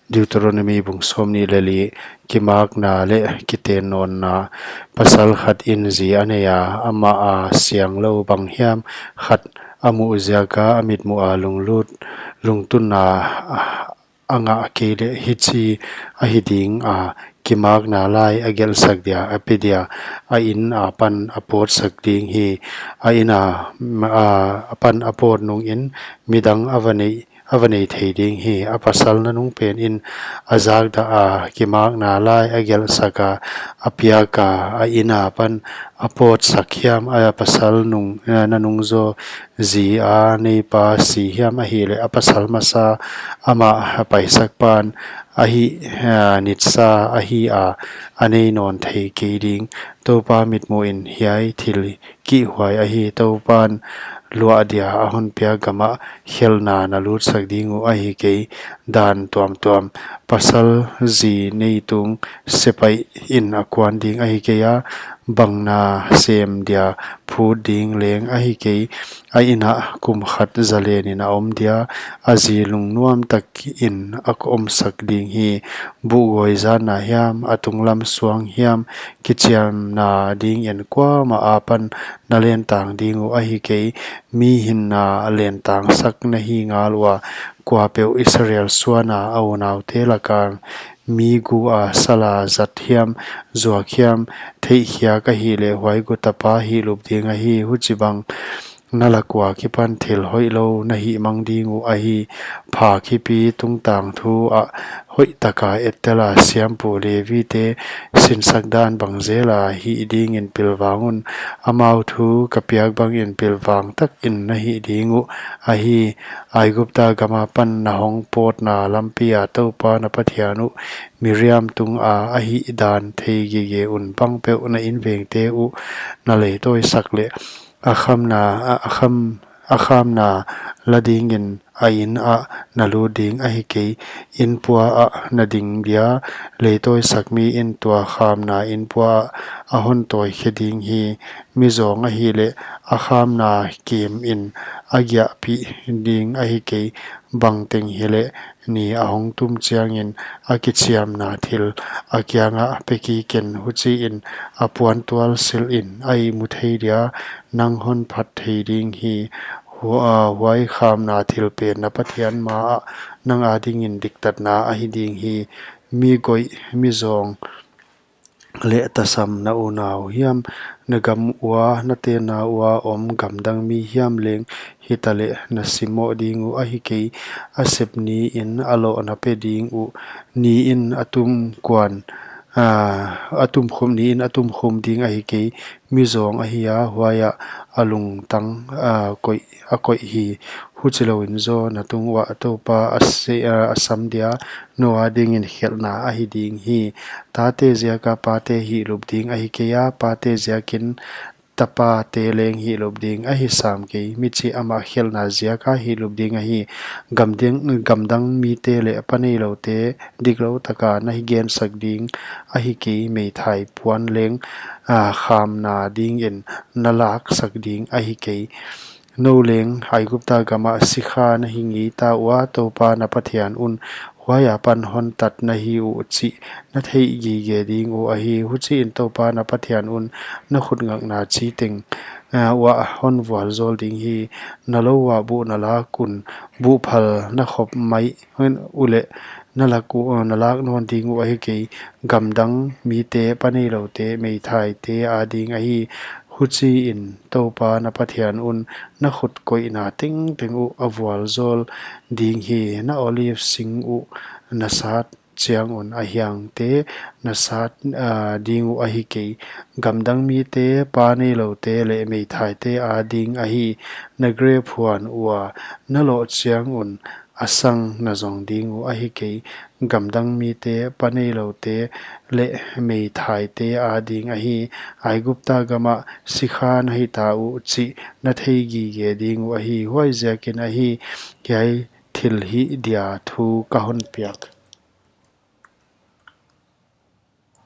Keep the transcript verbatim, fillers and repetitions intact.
Deuteronomi bung sawmnih leh li. Kimakna leh kitennawnna. Pasal khat in zi a nei a, amah a sianglou bang hiam khat a muh ziak a, a mitmuh a lunglut, lungtunna a ngah kei leh hichi ahi ding a, kimakna lai a gelhsak dia, a pe dia, a in apan a pawtsak ding hi. A in a, a, apan a pawt nung in midang a va nei, a va nei thei ding hi. A pasal nanung pen in a zakdah a, kimakna lai a gelhsak a, a piak a, a in apan a pawtsak hiam, a pasal nung, eh, nanung zaw zi a neipa si hiam ahihleh, a pasal masa amah a paisak pan ahi, eh, nitsa ahi a, a nei nawn thei kei ding. Toupa mitmuh in hiai thil kihhuai ahi. Toupan luah dia a hon piak gam ah khelhna na lutsak ding uh ahi kei. Dan tuamtuam. Pasal zi neitung sepaih in a kuan ding ahi kei a, bang na sem dia phut ding leng ahi kei. A in ah kum khat zalen in a om dia, a zi lungnuam tak in a omsak ding hi. Buhgawi zatna hiam, a tunglam suang hiam, kichiamna ding in kuamah apan na lentang ding uh ahi kei. Mi hinna lentangsak na hi ngal ua, kuapeuh Israel suan a a unaute lak a mi gu a sal a zat hiam, zuak hiam, theihkhiak ahihleh huai gu tapa hihlup ding ahi. Huchibang na lak ua kipan thil hoihlou na hihmang ding uh ahi. Pha kipi tungtang thu ah hoihtak a ettel a siampu Levite sinsak dan bang zel a hih ding in pilvang un. Amau thu ka piak bang in pilvang tak in na hih ding uh ahi. Aigupta gam apan na hong pawtna lampi a Toupa na Pathian uh Miriam tung a a hihdan thei gige un. Bangpeuh na invengte uh na leitawisak leh, a khamna, a, a kham, a khamna la ding in a in ah na lut ding ahi kei. Inpua ah na ding dia, leitawisak mi in tua khamna inpua ah a hon tawi khe ding hi. Mi zawng ahihleh a khamna kim in a giahpih ding ahi kei. Bangteng hileh ni a hong tum chiang in a kichiamna thil a kiang ah pe kik in, huchi in a puantual silh in a ihmu thei dia, nang hon phat thei ding hi. Hua-, huai khamna thil pen na Pathian ma ah nang a ding in diktatna ahi ding hi. Mi goih, mi zawng leh tasam na unau hiam, na gam ua, na tenna ua om gamdang mi hiam leng hitaleh na simoh ding uh ahi kei. A sep ni in a loh na pe ding uh, ni in a tum kuan, ah, a tum khum, ni in a tum khum ding ahi kei. Mi zawng ahi a, huai ah a lungtang, ah, koih, a koih hi. Huchilou in zaw na tung uah Toupa a se-, ah, a sam dia, nou a ding in khelhna ahi ding hi. Tate ziak a pate hihlup ding ahi kei a, pate ziak in tapate leng hihlup ding ahi sam kei. Michih amah khelhna ziak a hihlup ding ahi. Gamdang, gamdang mite leh pa neiloute diklou tak a na hi gensak ding ahi kei. Meithai puan leng, ah, khamna ding in na laksak ding ahi kei. Nou leng Aigupta gam ah sikha na hi ngei ta ua, Toupa na Pathian un huai apan hon tat na hi uh chih na theih gige ding uh ahi. Huchi in Toupa na Pathian un na khut ngakna chiteng, ah, uah hon vualzawl ding hi. Na lou uah buh na lak un buhphal na khop mai uleh, na lak u-, na lak nawn ding uh ahi kei. Gamdang mite, pa neiloute, meithaite a ding ahi. Huchi in Toupa na Pathian un na khut koihna tengteng uh a vualzawl ding hi. Na olive sing uh na sat chiang un a hiangte na sat, ah, ding uh ahi kei. Gamdang mite, pa neiloute leh meithaite a ding ahi. Na grep huan ua na loh chiang un a sang na zong ding uh ahi kei. Gamdang mite, pa neiloute leh meithaite a ding ahi. Aigupta gam ah sikha na hita uh chih na thei gige ding uh ahi. Huaiziak in ahi, hiai thil hih dia thu ka hon piak.